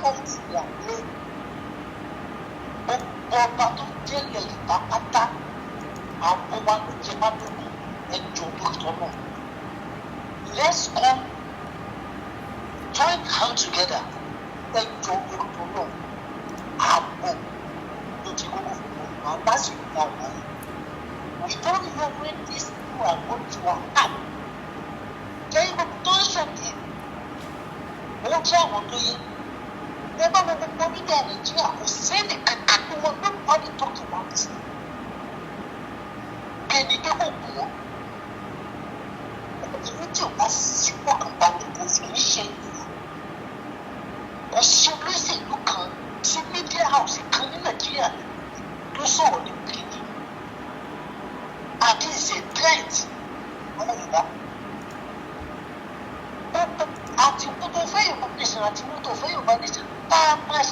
Of their name, gbogbo ọba tó jẹ́ ilẹ̀ Yorùbá pátá, àwọn wa ló jẹ wá lógún. Ẹ jọ̀ọ́, lórí tọ́nà, let's come join hand together. Ẹ jọ̀ọ́, lórí tọ́nà, ààbò ló ti kókó fún Yorùbá lásìkò tá a wà yìí. We don't know when these people are going to attack. Jẹ́ gbogbo tó ń ṣòkè, wọ́n jẹ́ àwọn tó yẹ. Ẹ bá wo gbogbo media Nàìjíríà, kò sẹ́ni kankan tó wọ́n, nobody talk about this. Bí ẹni pé kò kù wọ́n. Ìlú tí ò bá sí fọkànbalẹ̀, kò sì ní ṣe ìlú. Kò sí olóṣèlú kan sí media house kan ní Nàìjíríà tó sọ̀rọ̀ ní kìíní. And this is a threat ọmọ Yorùbá. Gbogbo àti gbogbo fẹ́ Yorùbá nation àti mọ́tò fẹ́ Yorùbá nation tá a máa